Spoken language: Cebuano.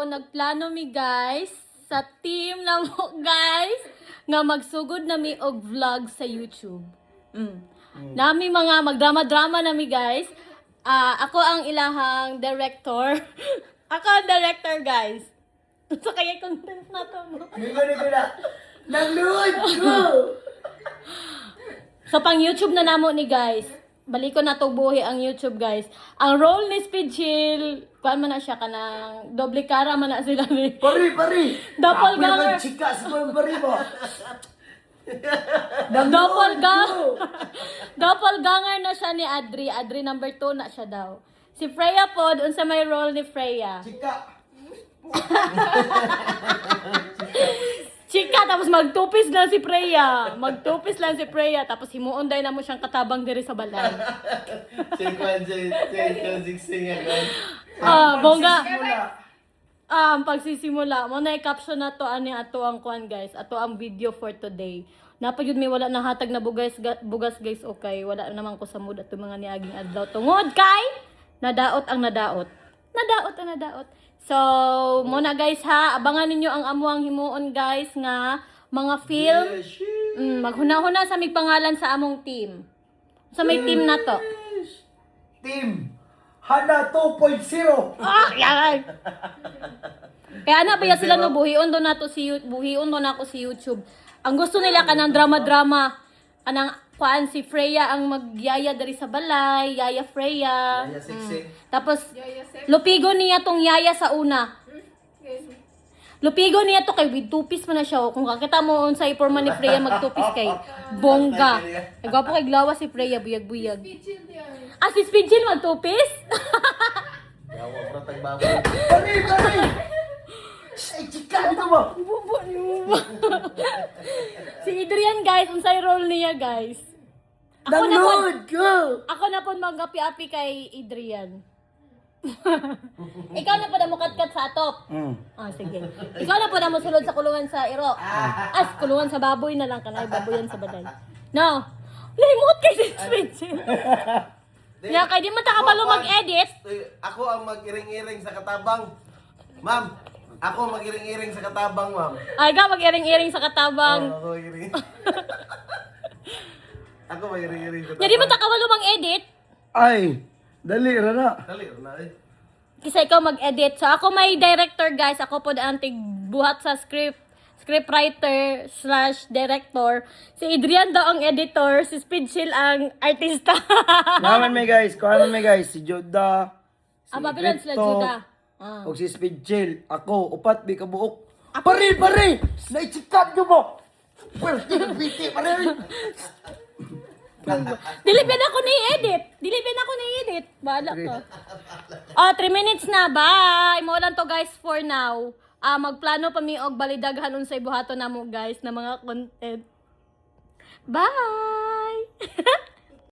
Nagplano mi, guys, sa team na mo, guys, nga magsugod na mi og vlog sa YouTube. Nami mga magdrama-drama na mi, guys. Ah, ako ang ilahang director. Ako ang director, guys. So kaya content na to mo. Hindi ko na. Nagluod ko! So pang YouTube na namo ni, guys. Baliko na to buhi ang YouTube, guys. Ang role ni Speed Chill, kuan man na siya kanang doble kara man na sila ni. Pari, pari! Doppelganger. Ako chika sa mga pari mo. Doppelganger. Doppelganger na siya ni Adri. Adri number 2 na siya daw. Si Freya pod, unsa may role ni Freya? Chika. Chika, tapos magtupis lang si Freya. Magtupis lang si Freya tapos himuon dahil na mo siyang katabang diri sa balay. Sing ako. Ah, bongga. Wala. Pagsisimula, mo na i-caption na to ani ato ang kuan, guys, ato ang video for today. Napayud may wala na hatag na bugas, bugas, guys, okay. Wala naman ko sa mood ato mga niaging adlaw tungod kay nadaot ang nadaot. Nadaot ang nadaot. So, mo na, guys, ha, abangan ninyo ang amuang himuon, guys, nga mga film. Maghuna-huna sa mig pangalan sa among team. Sa may team na to. Team Hana 2.0. Ah, yan. Kaya ana ba ya sila no, buhion do nato si buhion do nako si YouTube. Ang gusto nila kanang drama-drama, kanang kuan si Freya ang magyaya diri sa balay, Yaya Freya. Yaya sexy. Tapos lupigo niya tong yaya sa una. Lupigo niya to kay with two-piece man na siya. Oh. Kung kakita mo unsay porma ni Freya magtupis kay bongga. Ay gwapo kay glawa si Freya, buyag-buyag. Ah, si Speed magtupis? Yawa bro, tagbaboy. Pari, pari! Ay, chika ito mo! Bubo ni Bubo. Si Adrian, guys, unsay role niya, guys? Ako na po, Nagluod ko! ako na po magapi-api kay Adrian. Ikaw na po na mukatkat sa atop. Ah, sige. Ikaw na po na mosulod sa kulungan sa iro. As, kulungan sa baboy na lang kanay baboyan sa baday. No. Limot kay si Spencer. Ya, kay di man ta kabalo mag-edit. Ako ang mag-iring-iring sa katabang. Ma'am, ako ang mag-iring-iring sa katabang, ma'am. Ay, ka mag-iring-iring sa katabang. Oo, ako mag-iring. Ako mag-iring-iring sa Nya di man katabang. ta kabalo mag-edit. Ay, dali ra na. Dali, na eh. Kasi ikaw mag-edit. So ako may director, guys. Ako po ang buhat sa script scriptwriter/director. Si Adrian daw ang editor, si Speedchill ang artista. Naman may guys, kuha man may guys, si Judah, si Ah, papilan sila Recto, Judah. Ah. ug si Speed Chill, ako, upat, di ka buok. Pare, pare! Naichikat nyo mo! Pwerte, biti, pare! Dili ba ako ni edit? Dili ba ako ni edit? Bahala ka. Oh, 3 minutes na. Bye. Mo lang to, guys, for now. Ah, magplano pa mi og balidaghan unsay buhaton namo, guys, na mga content. Bye.